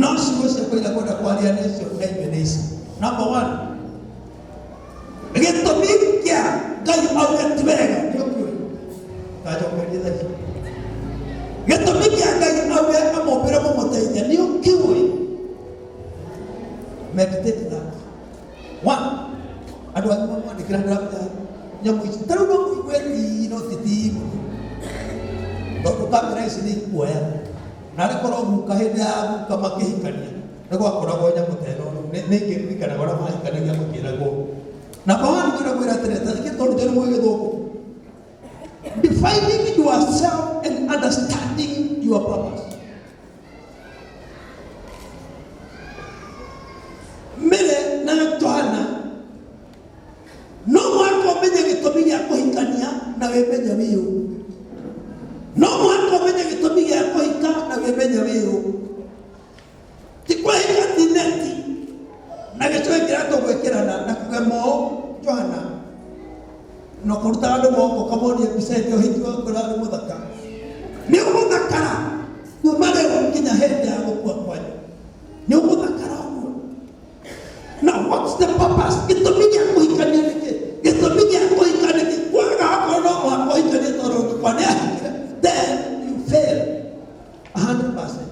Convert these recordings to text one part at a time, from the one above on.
No ciugo ciakwa iria ngwenda kwaria nĩcio na inyuĩ nĩ ici. Number one, gĩtũmi kĩa Ngai auge ti wega nĩ ũkĩũĩ. Nganjokeria tha ici. Gĩtũmi kĩa Ngai auge amũmbĩre mũmũteithia nĩ ũkĩũĩ. Meditate that. One, andũ anyu mamwandĩkĩra ndĩramenya nyamũ ici. Ta rĩu no mũigue ii no ti ti mũno. Tondũ kamera ici nĩ ikuoya. Na arĩ korwo guka hĩndĩ ya guka makĩhikania nĩ gwakoragwo nyamũ ta ĩno rĩu nĩ ingĩririkanaga ũrĩa mahikanagia makĩragwo. Na kwa wani ngwenda kwĩra atĩrĩ, ta thikĩ tondũ njũĩ nĩ mũĩ gĩthũngũ. Defining yourself and understanding your purpose. Mary na Johana no mũhaka ũmenye gĩtũmi gĩa kũhikania na wĩmenye wĩ ũ. No mũhaka ũmenye gĩtũmi gĩa kũhika na wĩmenye wĩ ũ. Ti kũhika ti neti na gĩcũhĩ kĩrĩa tũgwĩkĩrana na kũgema ũũ Johana na kũruta andũ moko ũkamonia mbica ĩngĩ ũhiki waku ũrarĩ mũthaka. Nĩ ũgũthakara kuma rĩu nginya hĩndĩ ya gũkua kwanyu. Nĩ ũgũthakara ũguo. Now what's the purpose? Gĩtũmi gĩa kũhikania nĩkĩ? Gĩtũmi gĩa kũhika nĩkĩ? Kwaga akorwo no mũhaka ũhikanie tondũ nyũkwa nĩ ahikire, then you fail 100%.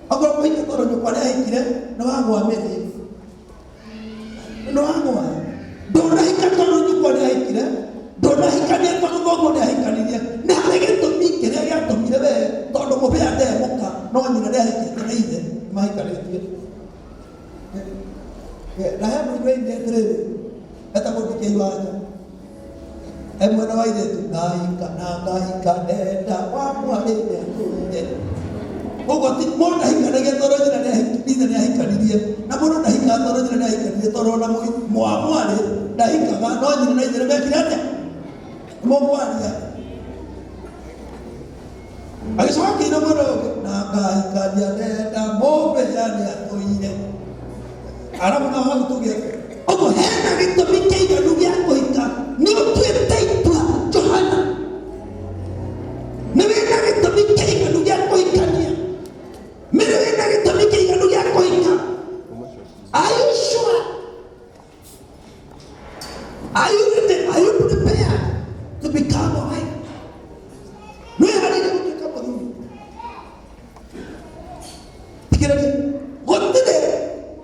Akorwo kũhika tondũ nyũkwa nĩ ahikire, nĩ wagwa mĩtĩ. Nĩ wagwa. Ndũnahika tondũ nyũkwa nĩ ahikire, ndũnahikania tondũ thoguo nĩ ahikanirie. Nĩ harĩ gĩtũmi kĩrĩa gĩatũmire we tondũ mũbĩa nde mũka no nyina nĩ ahikĩte na ithe nĩ mahikanĩtie. Na he mũndũ oigire atĩrĩrĩ, etagwo DK Wanja, e mwena wa airĩtu, ngahika na ngahika ndenda wa mwarĩ nĩatũire. Ũguo ti mũndũ ndahikanagia tondũ nyina ithe nĩahikanirie, na mũndũ ndahikaga tondũ nyina nĩahikanirie, tondũ ona wa mwarĩ ndahikaga, no nyina na ithe nĩmekire atĩa? Nĩmũkwaria. Agĩcoka akĩina mwena ũyũ ũngĩ, na ngahikania ndenda mũmbĩa nĩatũire. Arabu nao hau tuge ũguo hena gĩtũmi kĩiganu gĩa kũhika nĩ ũtuĩte itua Johana. Nĩ wĩna gĩtũmi kĩiganu gĩa kũhikania. Nĩ wĩna gĩtũmi kĩiganu gĩa kũhika. Are you sure? Are you ready? Are you prepared to become a wife? Wĩharĩirie gũtuĩka mũthuri? Thikĩrĩria, gũtirĩ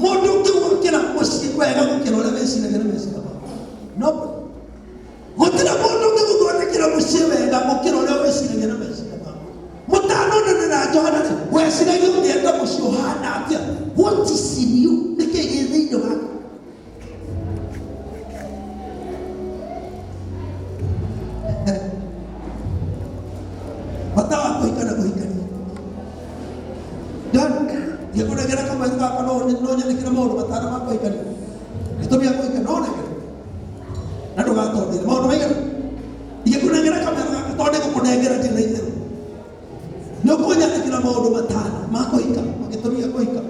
mũndũ ũngĩgwakĩra mũciĩ wega gũkĩra ũrĩa wĩciragia na meciria maku. Nobody. Gũtirĩ mũndũ ũngĩgũthondekera mũciĩ wega gũkĩra ũrĩa wĩciragia na meciria maku. Mũtanonana na Johana rĩ, weciragia ũngĩenda mũciĩ ũhana atĩa? What is in you? Nĩkĩ gĩ thĩinĩ waku? Bata wa kũhika na kũhikania. John, ngĩkũnengera kamweri gaka no no nyandĩkĩre maũndũ matano ma kũhikania. Gĩtũmi gĩa kũhika no nengere. Na ndũgatondĩre maũndũ maigana. Ingĩkũnengera kamweri gaka tondũ ndĩgũkũnengera ndirĩ na itherũ. Nĩ ũkũnyandĩkĩra maũndũ matano ma kũhika, gĩtũmi gĩa kũhika.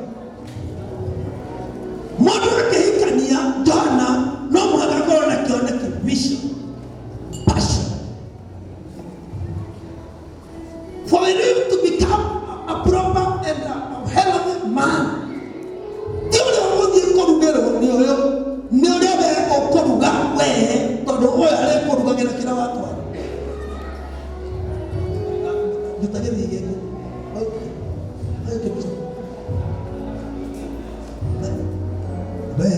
Mũndũ akĩhikania Johana no mũhaka akorwo na kĩoneki, vision, passion. For you to become a proper and a healthy man, ti ũrĩa ũgũthiĩ kũrugĩrwo nĩ ũyũ, nĩ ũrĩa we ũkũruga we, tondũ ũyũ arĩkũrugagĩra kĩrĩa watwara. Ruta gĩthii gĩkĩ. We,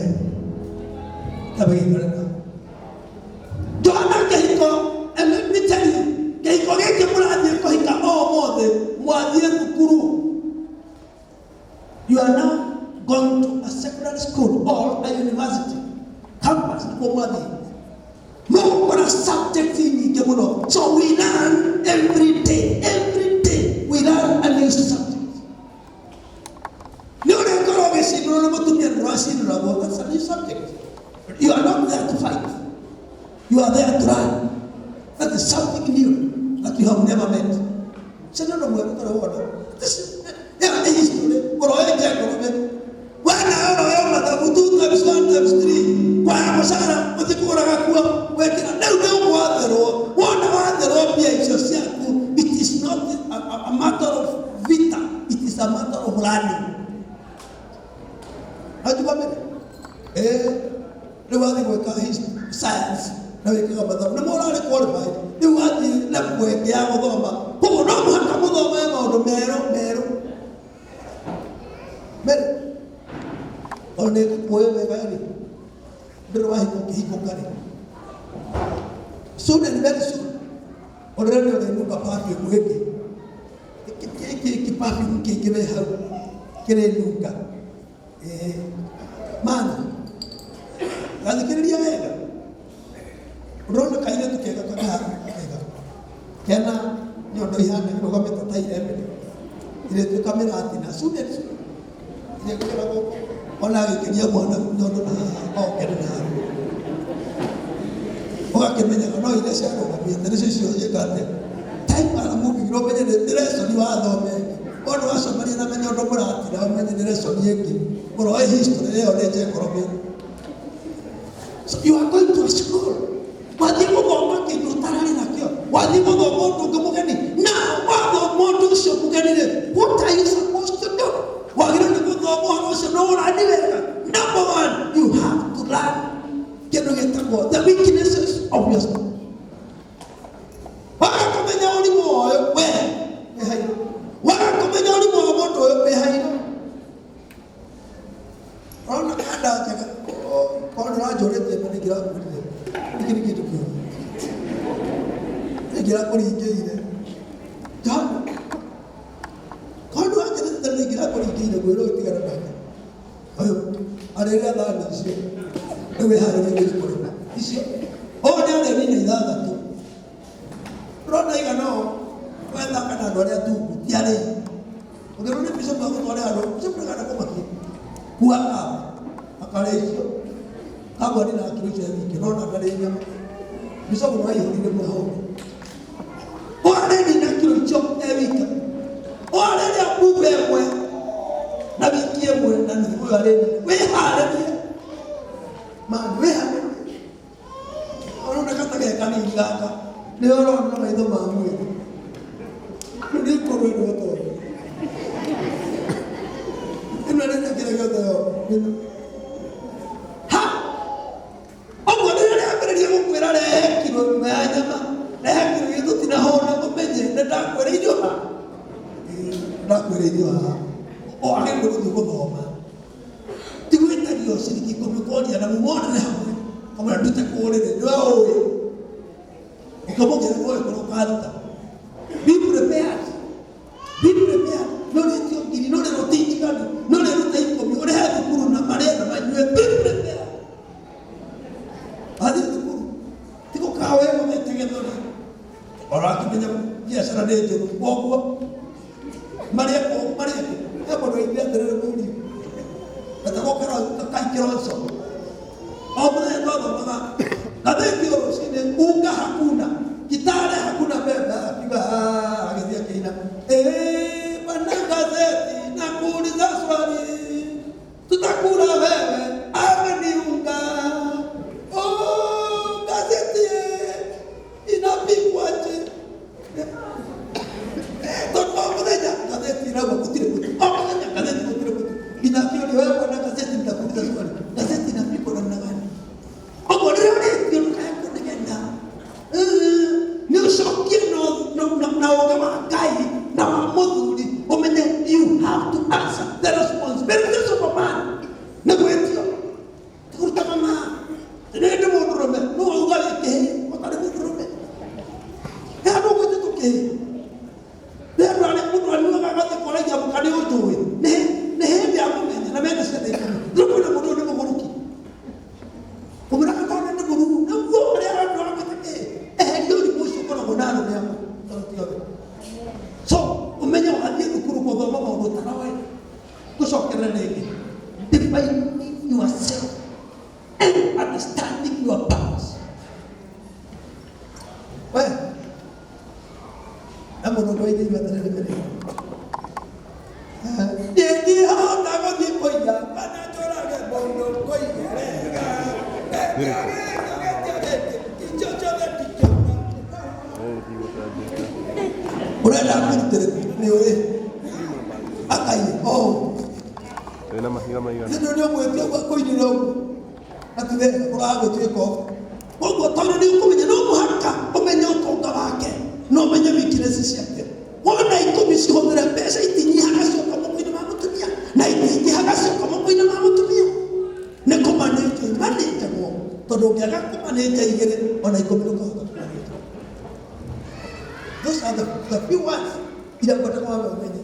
kaba gĩikare na. Johana kĩhiko, and let me tell you, kĩhiko gĩkĩ mũrathiĩ kũhika o ũmũthĩ, mwathiĩ thukuru. You are now going to a secondary school or a university campus nĩkuo mwathiĩ. Mũgũkora subject nyingĩ mũno. So we learn every day, every day we learn a new subject. Nĩ ũrĩa ũkorwo ũgĩcindũrwo nĩ mũtumia ndũracindũragwo, that's a new subject. You are not there to fight. You are there to learn. That is something new that you have never met. Cio nĩ ũndũ mwerũ ũtarĩ wona. Ĩyo nĩ history. Ũroete ngũrũme. We nawe ũroya mathabu 2 times 1 times 3. Kwaya mũcara ũthiĩ kũgũra gakuo wekĩra. Rĩu nĩ ũgwathĩrwo. Wona wathĩrwo mbia icio ciaku, it is not a matter of vita, it is a matter of learning. Wanjigua mbere? Eh, rĩu wathiĩ gwĩka science na wĩkaga mathabu nĩ mũrarĩ qualified, rĩu wathiĩ level ĩngĩ ya gũthoma, koguo no mũhaka mũthome maũndũ merũ merũ merũ. Tondũ nĩ ngũkũĩ wega rĩ, ndũrĩ wahika ũkĩhingũka rĩ, soon and very soon already ũrĩnunga perfume ĩngĩ. Gĩkĩ perfume kĩngĩ wĩ hau kĩrĩnunga. Eh, mana gathikĩrĩria wega, ũrona kairĩtu kega kakahana kega kena nyondo ihana irũgamĩte ta irembe irĩtuĩka mĩratina soon and soon irĩkĩra gũkũ ona agĩkĩria mwana nyondo na haha okere na haha ũgakĩmenyaga no iria ciarũgamĩte nĩcio icio ciĩka atĩa time aramũkĩra ũmenye nĩ lesson wathomete. Wona wacemania na menya ũndũ mũratira ũmenye nĩ lesson ĩngĩ ũroe history ĩyo nĩ njekoroge. So you are going to a school, wathiĩ gũthoma kĩndũ ũtararĩ nakĩo, wathiĩ gũthoma ũndũ ũngĩ mũgeni, na wathoma ũndũ ũcio mũgeni rĩ, what are you supposed to do? Wagĩrĩirwo nĩ gũthoma ũhoro ũcio na ũrani wega. Number one, you have to learn kĩndũ gĩtagwo the weaknesses of your school. Waga kũmenya ũrimũ wa ũyũ, we wĩ hairũ. Waga kũmenya ũrimũ wa mũndũ ũyũ, wĩ hairũ. Ũrona kanda njega, korwo ndũranjũrĩtie mbere ingĩrakwĩrire gĩkĩ nĩ kĩndũ kĩũru, ingĩrakũringĩire John, korwo ndũranjũrĩtie tene ingĩrakũringĩire ngwĩra ũyũ tigana nake, ũyũ arĩrĩa thani icio rĩu wĩharĩrie gũthiĩ kũrĩma icio. Ũyũ nĩ arĩmi na ithathatũ ũrona igana ũũ wethaka na andũ arĩa tungu ti arĩi. Ũngĩrwo nĩ bishop agũtware handũ, bishop ndagana kũmakia kua kamba akarĩa icio kambwa nĩ na kiro icio nyingĩ no na ndarĩ nyama. Bishop no aihũrire mwĩhũngũ ũarĩri na kiro icio e wika, ũarĩria mbumbe ĩmwe na wiki ĩmwe na nuthu ũyũ arĩri. Wĩharĩrie mani, wĩharĩrie. Ũrona kata ge kanini gaka nĩ ũrona na maitho ma mwĩrĩ, rĩu nĩ ngũrwe ĩno tondũ ĩno nĩ kĩrĩa gĩothe yo ha ũguo rĩrĩa rĩambĩrĩria gũkwĩra rehe kiro ĩmwe ya nyama, rehe kiro igĩrĩ, tũtinahũna, ũmenye nĩ ndakwĩra irio ha, ndakwĩra irio haha wagĩrĩirwo gũthiĩ gũthoma, ti gwĩtagio ciringi 10 koria na mumonere hamwe kamwĩra ndute kũrĩrĩ nĩwe ũĩ ũkamũgĩra nĩwe ũkorwo ũkaruta. Be prepared, be prepared. No rĩtio ngiri, no rĩrwo ti njiganu, no rĩrute 10 ũrĩhe thukuru na marĩe na manyue. Be prepared. Athiĩ thukuru ti gũkawa ĩgũthĩte gĩthũri ũrakĩmenya biacara nĩ njũru, koguo marĩe kũ marĩe kũ. He mũndũ oigire atĩrĩrĩ, mũriũ etagwo Kaikironco, o mũthenya twathomaga ngathĩti o rũcinĩ, unga hakuna, gitare hakuna beba, akiuga "Ah," agĩthiĩ akĩina, "Eh, bana gazeti na kuuliza swali, tutakula wewe ama ni unga? Oh, gazeti inapikwaje?" Tondũ o mũthenya ngathĩti ĩrauga gũtirĩ mũtu, o mũthenya ngathĩti gũtirĩ mũtu, nginya akĩũria, "Wewe bwana gazeti, nitakuuliza swali, gazeti inapikwa namna gani?" Ũguo rĩrĩa ũrĩtio ndũkae kũnegena, nĩ ũcokie na ũũgĩ wa Ngai na wa mũthuri, ũmenye you have to answer the responsibilities of a man. Nĩ gwĩtio ti kũruta mama nĩ ndĩ mũndũrũme, no wauga wĩ kĩhĩ ũtarĩ mũndũrũme. He andũ ũgwĩtĩtwo kĩhĩ nĩ andũ arĩa mũndũ anyuaga agathiĩ kwaragia mũka nĩ ũnjũĩ nĩ hĩndĩ amũmenya na mena ciana 10. Rĩu kwĩna mũndũ ũyũ nĩ mũgũrũki kũmwĩra akorwo nĩ mũruru nĩguo arĩa andũ amwĩte kĩhĩ, eheria ũrimũ ũcio ũkoragwo na arũme amwe tondũ ti othe. So ũmenye wathiĩ thukuru gũthoma maũndũ ũtaroĩ. Gũcokerera rĩngĩ, defining yourself and understanding your purpose. We na mũndũ ndwaithĩirwo atĩrĩrĩ mbere ndingĩhota gũthiĩ kũiya kana njũrage mũndũ kũiya wega icio ciothe ndingĩona. Ũrenda kũrutĩrĩku nĩ ũĩ akaiye oh. Wĩna mahiga maigana? Nĩ nĩ ũmwĩtie ũguo kũinĩra ũguo na ti wega ũraga gũtuĩka ũguo. Koguo tondũ nĩ ũkũmenya no mũhaka ũmenye ũtonga wake na ũmenye weakness ciake. Wona ikũmi cihũthĩre mbeca itinyihaga cioka moko-inĩ ma mũtumia na itingĩhaga cioka moko-inĩ ma mũtumia. Nĩ kũmanĩnja imanĩnjagwo tondũ ũngĩaga kũmanĩnja igĩrĩ ona ikũmi ndũkahota kũmanĩnja. Those are the few words iria ngwenda kwambe ũmenye.